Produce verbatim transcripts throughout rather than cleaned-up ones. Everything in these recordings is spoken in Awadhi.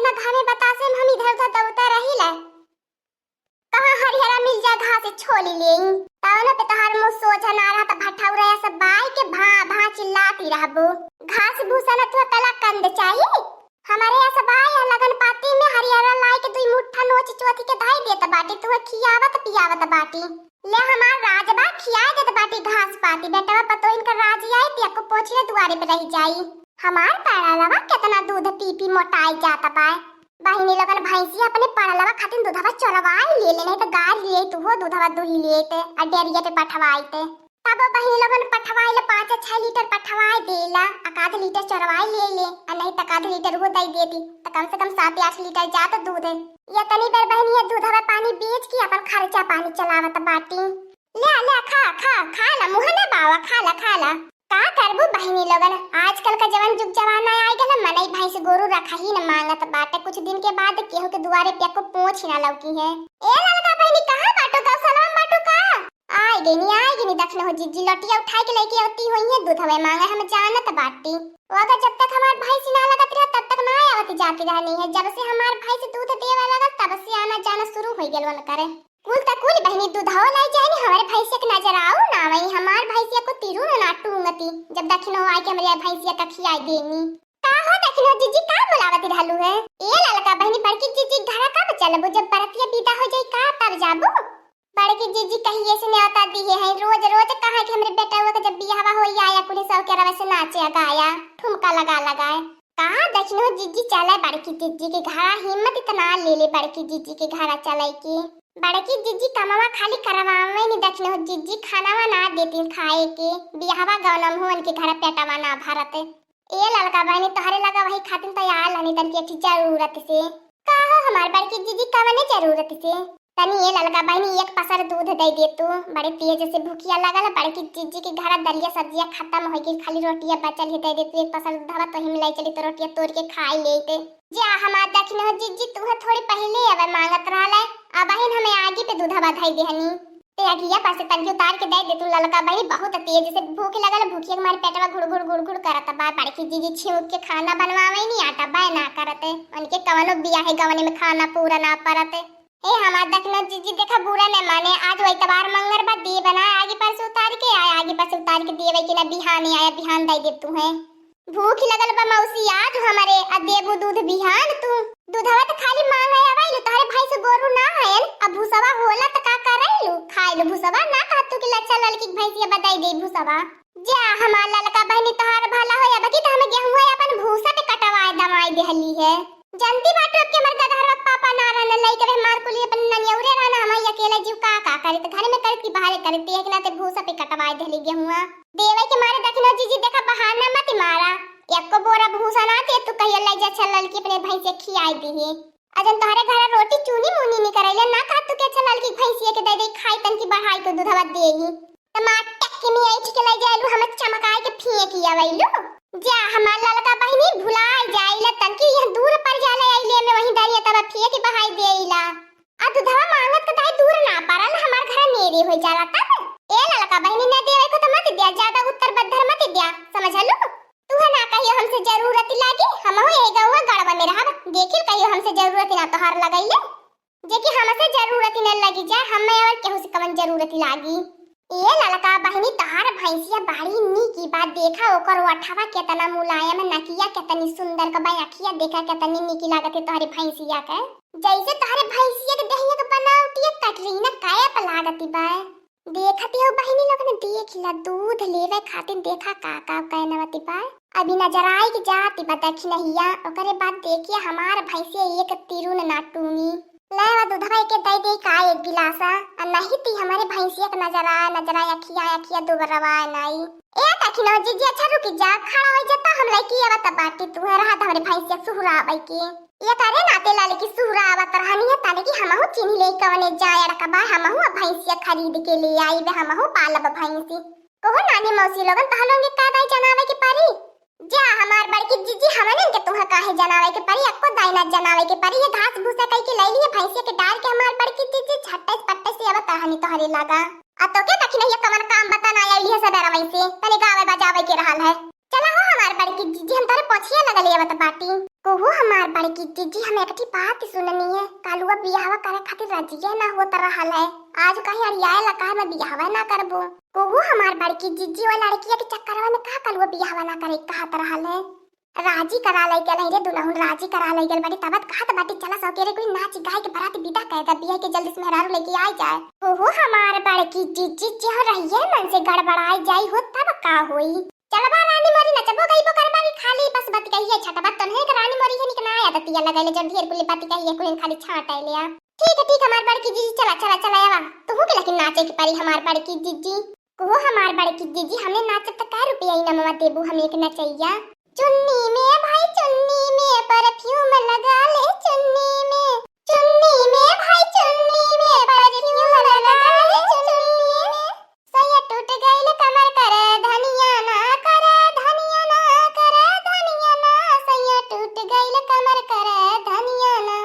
ना घामे बतासे में हम इधर उधर दौड़ता रही ले। कहाँ हरिहरा मिल जाए घास छोली लेई। तवनो पे तोहार मुँह सोझा ना रहा त भठौरा सब बाई के भा भा चिल्लाती रहबो। घास भूसा न तुहे कला कंद चाही। हमारे यहाँ सब आए हैं लगन पाती में हरिहरा लाई के दुई मुट्ठा नोच चोथी के धाई देत बाटी, तुहे खियावत पियावत बाटी। ले हमार राज बा, खियाए देत बाटी घास पाती। बेटवा पतोहिन का राज आई, ते को पोछिए दुआरे पे रह जाई। हमार पैड़लवा केतना दूध पी पी मोटाई जात बा। बहिनी लोगन भैंसिया अपने पैड़लवा खातिर दूधवा चोरवाई ले ले, नहीं तो गाय लिए तू हो दूधवा दुही लेते आ डेरिया पे पठवाई ते। तब बहिनी लोगन पठवाई ले पाँच छह लीटर पठवाई देला, एक आध लीटर चोरवाई ले ले, आ नहीं तो एक आध लीटर वो दे देती, तो कम से कम सात आठ लीटर जात दूध है। या तनी बेर बहिनी ये दूधवा पानी बेच के अपन खर्चा पानी चलावत बाटी। ले, ले, खा, खा, खा ला, मुँह ना बावा, खा ला, खा ला। का करबू बहिनी लोगन, आजकल का जवन जुग जमाना आइ गल, मनई भैंस गोरू रखा ही न मांगत बाटे। कुछ दिन के बाद केहू के दुआरे पे को पोंछ ना लौकी है। ए ललका बहिनी, कहाँ बाटू? गौसलवा में बाटू का? आइ गइनी, आइ गइनी। दखिन हो जिज्जी, लोटिया उठाइ के लइके अउती होइहैं, दूधवे मांगे हम जानत बाटी। वो अगर जब तक हमार भैंस ना लगत रहे, तब तक ना आवत जाती रहनी है। जब से हमार भैंस दूध देवे लगल, तब से आना जाना शुरू होइ गल उनकर। कुल त कुल बहिनी, दूधवा लाई जाए नी, हमरे भैंसिया के नजर आउ ना आवई, हमार भैंसिया को तिरु न ना टूंगती, जब दखिन हो आइ के हमरे भैंसिया का खियाइ देनी। का हो दखिन हो जिज्जी, का बोलावत रहलू है? ए ललका बहिनी, बड़की जिज्जी घरा कब चलबू? जब बरतिया विदा हो जाई का तब जाबू? बड़की जिज्जी कहिए से न्योता दिहे हैं, रोज रोज कहाँ के हमरे बेटवा के जब बियाहवा होई आया कुली सब के रवे से नाचे गाया, ठुमका लगा लगाए। कहाँ दखिन हो जिज्जी चले बड़की जिज्जी के घरा, हिम्मत इतना ले ले बड़की जिज्जी के घरा चले की। बड़की जिज्जी कमवा खाली करवावे नी दखिन हो जिज्जी, खानावा ना देती खाए के, बियाहवा गौनम हो उनके घरा पेटवा ना भरत। ए ललका बहिनी, तोहरे लगा वही खातिर त आयल हनी तनकी अच्छी जरूरत से। का हो हमार बड़की जिज्जी, कवने जरूरत से? तनी ए ललका बहिनी एक पसर दूध दे दे तू, बड़े तेज से भूखिया लगल, बड़की जिज्जी के घरा दलिया सब्जिया खत्म होइ गइल, खाली रोटिया बचल ही, दे दे तू एक पसर दूधवा, तो हम ले चली तो रोटिया तोड़ के खाई लेते। जा हमार दखिन हो जिज्जी, तू थोड़ी पहिले अबे मांगत रहले, अबहिन हमें आगी पे दूधवा धई देहनी। ते अगिया पर से तनकी उतार के दे दे तू ललका बहिनी, बहुत तेज से भूख लगल, भूखिया के मारे पेटवा घुड़ घुड़ घुड़ घुड़ करत बा। बड़की जिज्जी छिउक के खाना बनवावे नी, आटा बाय ना करत, उनके कवनो बियाहे गवने में खाना पूरा ना परत। ए हमार दखिन हो जिज्जी, देखा बुरा न माने, आज वही तबार मंगर बा, दे बना आगे पर से उतार के आया, आगे पर से उतार के देवे कि ना बिहाने आया, बिहान दे दे तू है। भूख लगल बा मौसी आज हमरे, आ देबू दूध बिहान तू। दूधवा त खाली मांगे आवेलू, तोहरे भैंस गोरू ना हयन, अब भूसवा होला त का करैलू? खाइलू भूसवा, ना कहत तू कि लच्छा ललकी के भैंसिया बदाई दे भूसवा। जा हमार ललका बहिनी, तोहार भला होय, अब की त हमें गेहूं अपन भूसा पे कटवाए दवाई देहली है। जनती बाटू अब के हमर गदहरवा के पापा ना रहन, लइके रहे मार कुली अपन ननियौरे रहन, हम अकेले जीव का का करे, त घरे में करे कि बाहरे करे, ते एक नाते भूसा पे कटवाए देहली गेहुआ। देवे के मारे दखिन हो जिज्जी, देखा बहाना मत मारा। एको बोरा भूसा ना ते तू कहियो ले जा, अच्छा ललकी अपने भैंसे खियाई दिहे। अजन तोहरे घर रोटी चूनी मुनी नहीं करैले, ना कहा तू के अच्छा ललकी भैंसिया के दे दे खाई, तनकी बढ़ाई के दूधवा देही। त मार टक्की में ऐठ के ले जालू, हमें चमकाए के फेंक आवैलू। जा हमार ललका बहिनी, भुलाए जाइला तनकी, यह दूर पर जाले अइले में वहीं दरिया तब फेंक बहाई देइला। आ दूधवा मांगत के दाई दूर ना परल, हमार घर नेरे हो जाला तब। ए ललका बहिनी, न देवे को त मत दिया, ज्यादा उत्तर बद्धर मत दिया, समझलू? तुहे ना कहियो हमसे जरूरत लागी, हमहू यही गौवा गड़वा में रहब, देखिल कहियो हमसे जरूरत ना तोहार लगैले। जेकी हमसे जरूरत न लगी जा, हमें और केहू से कवन जरूरत लागी। ए ललका बहिनी, तोहार भैंसिया बड़ी नीकी बा, देखा ओकर ओठवा केतना मुलायम, नकिया केतनी सुंदर क बा, अखिया देखा केतनी नीकी लागत है तोहरे भैंसिया के। जैसे तोहरे भैंसिया के देहिया के बनावटिया कटरीना कैफ लागती बा। देखती हो बहिनी लोगन, देख ला, दूध लेवे खातिर देखा का का कहनवती बा। अभी नजर आई के जाती बा दखिनहिया, ओकरे बाद देखिए हमार भैंसिया एक तिरुन ना टूंगी। ले वा दूधवा एके दे दे का एक गिलासा, आ नहीं ती हमारे भैंसिया के नजर आए, नजर आए अखिया, अखिया दुबरवा नाई। ए दखिनो जिज्जी, अच्छा रुकी जा, खड़ा हो जाता, हम लइकी आवत बाटी, तू है रहा हमरे भैंसिया सुहरावे के। ये करे नाते लाले की सुहरावत रहनी है, ताले कि हमहू चिन्ह ले कवने जाए अड़का बा, हमहू अब भैंसिया खरीद के ले आई बे, हमहू पालब भैंसी। कहो नानी मौसी लोगन, तहलों के का दाई जनावे के परी? जा हमार बड़की जिज्जी, हमने के तुहा काहे जनावे के परी, अक्को दाई ना जनावे के परी। ये घास भूसा कई के ले लिए भैंसिया के डाल के हमार बड़की जिज्जी झट्टे से पट्टे से अब तहनी तोहरे लागा। आ तो के दखिनहिया कवन काम बता ना आइली है सवेरा वैसे, तनी गावे बजावे के रहल है। चला हो हमार बड़की जीजी, हम तोरे पोछिया लगले आवत बाटी। कुहू हमार बड़की जीजी, हम एकठी बात सुननी है, कलुआ बियाहवा करे खातिर राजिये ना होत रहल है, आज कहीं अड़ियाए ला काहे में बियाहवा ना करबो। कुहू हमार बड़की जीजी, वो लड़किया के चक्करवा में कहा कलुआ बियाहवा ना करे कहत रहल है। राजी करा लई गल है रे दुलहुन, राजी करा लई गल बाटी, तबत कहत बाटी चला सौकेरे कुल नाच गाय के बरात विदा कर दा, बियाह के जल्दी से मेहरारू लेके आई जाए। ओहो हमार बड़की जीजी, जे हो रहिए मन से गड़बड़ाई जाई हो तब का होई। चलबा रानी मोरी नचबो गईबो करबा कि खाली बस बतिकहिए छटबा, तोन्हे के रानी मोरी है निक ना आदतिया लगैले जौन ढेर कुल बतिकहिए कुल खाली छाटैले आ। ठीक है ठीक है हमार बड़की जीजी, चला चला चला आवा। तुहू के लेकिन नाचे के परी हमार बड़की जीजी। कुहू हमार बड़की जीजी, हमने नाचब त कै रुपया इनामवा देबू हम एक नचैया। चुन्नी में भाई चुन्नी में परफ्यूम लगा ले चुन्नी में, चुन्नी में भाई चुन्नी में परफ्यूम लगा ले चुन्नी में। सैया टूट गइल कमर कर धनिया ना कर धनिया ना कर धनिया ना, सैया टूट गइल कमर कर धनिया ना।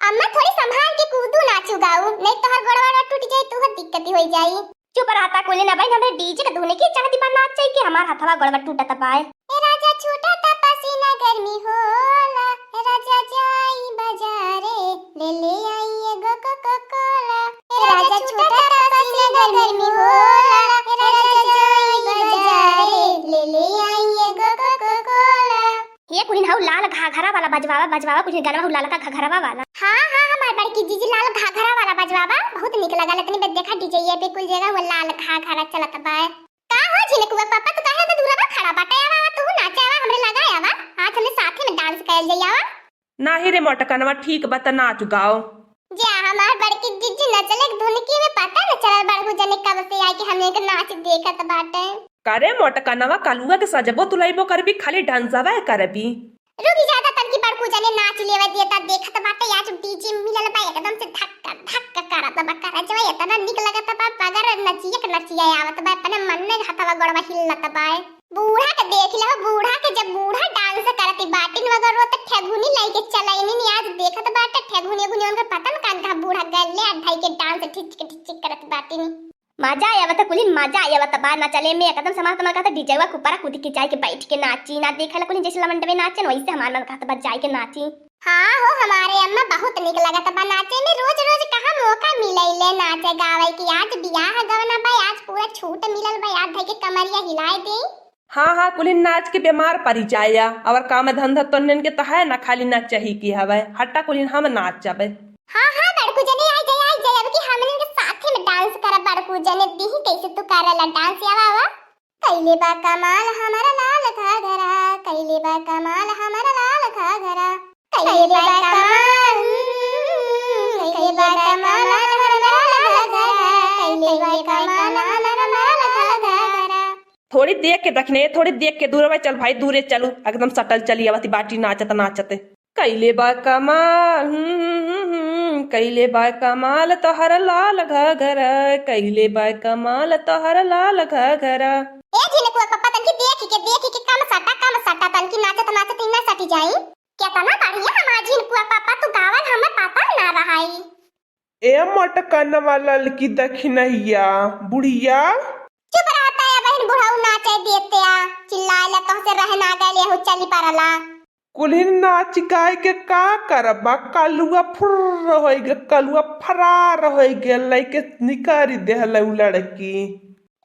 अम्मा थोड़ी संभाल के कूदू नाचू गाऊ, नहीं तोहर गोड़वा वोड़वा टूट जाई, तोहर दिक्कती होई जाई। चुप रहता कुलिन, अबहिन हमरे डीजे के धुने की चाहती बा नाच चाहिए कि हमार हथवा गोड़वा टूटत बाय। ए राजा छूटत पसीना गर्मी होला, ए राजा जाई बाजारे, ले ले आई एगो कोको कोला। ए राजा छूटत पसीना गर्मी होला, ए राजा जाई बाजारे, ले ले आई एगो कोको कोला। हे कुलिन हऊ लाल घाघरा वाला बजवावा, बजवावा कुलिन गनवा हऊ लाल का घाघरावा वाला। हाँ हाँ हमार बड़की जीजी लाल घाघरा वाला बजवावा, बहुत निक लगल। तनी बे देखा डीजे पे कुल जगह वो लाल घाघरा चलत बा। का हो झिनकुआ पापा, तू काहे तो दूरवा खड़ा बाटे? आवा, आवा, तू नाचे आवा, हमरे लगा आवा, आज हमरे साथे में डांस कइल जाई, आवा। नाही रे मोटकनवा, ठीक बा त नाच गाओ। जा हमार बड़की जीजी नचले के धुनकी में पता न चलल बड़कू जने कब से आके हमने के नाच देखत बाटे। का रे मोटकनवा, कलुआ के सजबो तुलैबो करबी, खाली डांसवा करबी? रुक जा त तनकी बड़कू जने नाच लेवे दे त देखत बाटे आज डीजे मिलल बा एकदम से धक्का धक्का करत बा, करजवा एतना निक लगत बा, बगर नचियक नचिया आवत बा, अपने मन में हथवा गोड़वा हिलत बा। बूढ़ा के देख ले हो, बूढ़ा के जब बूढ़ा डांस करती बाटिन मगर वो त ठेगुनी लइके चलैनी आज देखत बाटे ठेगुनी गुनी उनकर पता न कान कहाँ बूढ़ा गले आ ढाई के डांस ठिचक ठिचक करत बाटिन। मजा आवत कुलिन मजा आवत बा नचले में एकदम समाज तमार कहता डीजेवा के ऊपर कूद के जाए के बैठ के नाची ना देखे ला कुलिन जैसे लवंडवे नाचन वैसे हमार मन कहता बा जाए के नाची। हाँ हो हमारे अम्मा बहुत निक लगत बा नाचे में, रोज रोज कहाँ मौका मिलैले नाचे गावे की, आज बियाह गवना बा, आज पूरा छूट मिलल बा, आज धई के कमरिया हिलाए दे। हाँ हाँ कुलिन नाच के बीमार परी जाया, और काम धंधा तोहन के तो है ना, खाली नाच ही की हवे, हटा कुलिन हम नाचबे। हाँ हाँ बड़कू जने आई जाए आई जाए, अब की हमन के साथे में डांस करब बड़कू जने, दीही कैसे तू करला डांस आवा आवा। कैले बा कमाल हमारा लाल घाघरा, कैले बा कमाल हमारा लाल घाघरा, कैले बा कमाल, कैले बा कमाल हमारा लाल घाघरा, कैले बा कमाल हमारा लाल घाघरा। थोड़ी देख के दखिने, थोड़ी देख के दूर भाई, चल भाई दूरे चलू, एकदम सटल चली आवती बाटी नाचत नाचत। कैले बा कमाल, हम्म, हम्म, हम्म, हम्म, कैले बा कमाल तोहर लाल घाघरा, कैले बा कमाल तोहर लाल घाघरा। ए झिनकुआ पप्पा, तनकी देखी के, देखी के कम सटा, कम सटा, तनकी नाचत नाचत इन्ना सटी जाई। केतना बढ़िया हमार झिनकुआ पप्पा, तू गावल हमें पता ना रहाई। ए मोटकनवा ललकी दखिनहिया बुढ़िया। चुप रहता है बहन, बुढ़ऊ नाचे देते आ, चिल्लाए ला तोहसे रह ना गए, हो चली परला। कुल्हिन नाच गाय के का करबा, कलुआ फुर्र होइ गए, कलुआ फरार होइ गए, लइके निकारी देहले उ लड़की।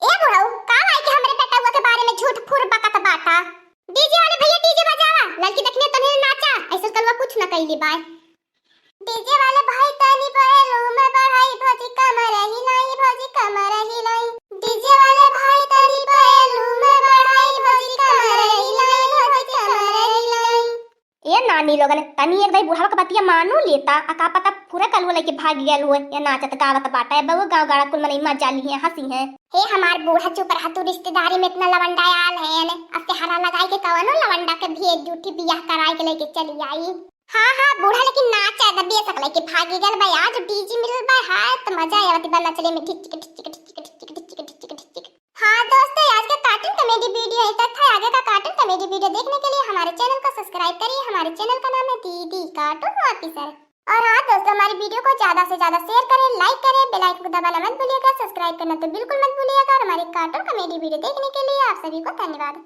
ए बुढ़ऊ, का भाई के हमरे बेटउआ के बारे में झूठ फूर बकत बाटा? डीजे वाले भैया डीजे बजावा, लड़की देखने तने नाचा, ऐसे कलुआ कुछ न कैली बाय। डीजे वाले भाई तनी वॉल्यूम बढ़ाई, भौजी कमर हिलाई, भौजी कमर हिलाई। डीजे वाले भाई तनी वॉल्यूम बढ़ाई, भौजी कमर हिलाई, भौजी कमर हिलाई। ए नानी लोगन, तनी एक दाई बुढ़ावा के बतिया मानो लेता, आ का पता पूरा कलुआ लइके भाग गयल हुए, या नाचत गावत बाटा, या बउआ गाँव गाड़ा कुल मनई मजा ली है, हँसी है। हे हमार बूढ़ा चुप रहा, तू रिश्तेदारी में इतना लवंडा आल है, अब से हरा लगाई के कवनो लवंडा के भेज जूठी बियाह कराई के लेके चली आई। हाँ, हाँ, बूढ़ा लेकिन नाच है, दबिया सकले के भागी गल बा, आज डीजे मिलल बा, हाय, त मजा आवत बा नचले में, ढिचिक, ढिचिक, ढिचिक। हाँ दोस्तों, आज का कार्टून कॉमेडी वीडियो यहीं तक था। आगे का कार्टून कॉमेडी वीडियो देखने के लिए हमारे चैनल को सब्सक्राइब करिए। हमारे चैनल का नाम है दीदी कार्टून ऑफिसर। और हाँ दोस्तों, हमारी वीडियो को ज्यादा से ज्यादा शेयर करें, लाइक करें, बेल आइकन को दबाना मत भूलिएगा, सब्सक्राइब करना तो बिल्कुल मत भूलिएगा। और हमारे कार्टून कॉमेडी वीडियो देखने के लिए आप सभी को धन्यवाद।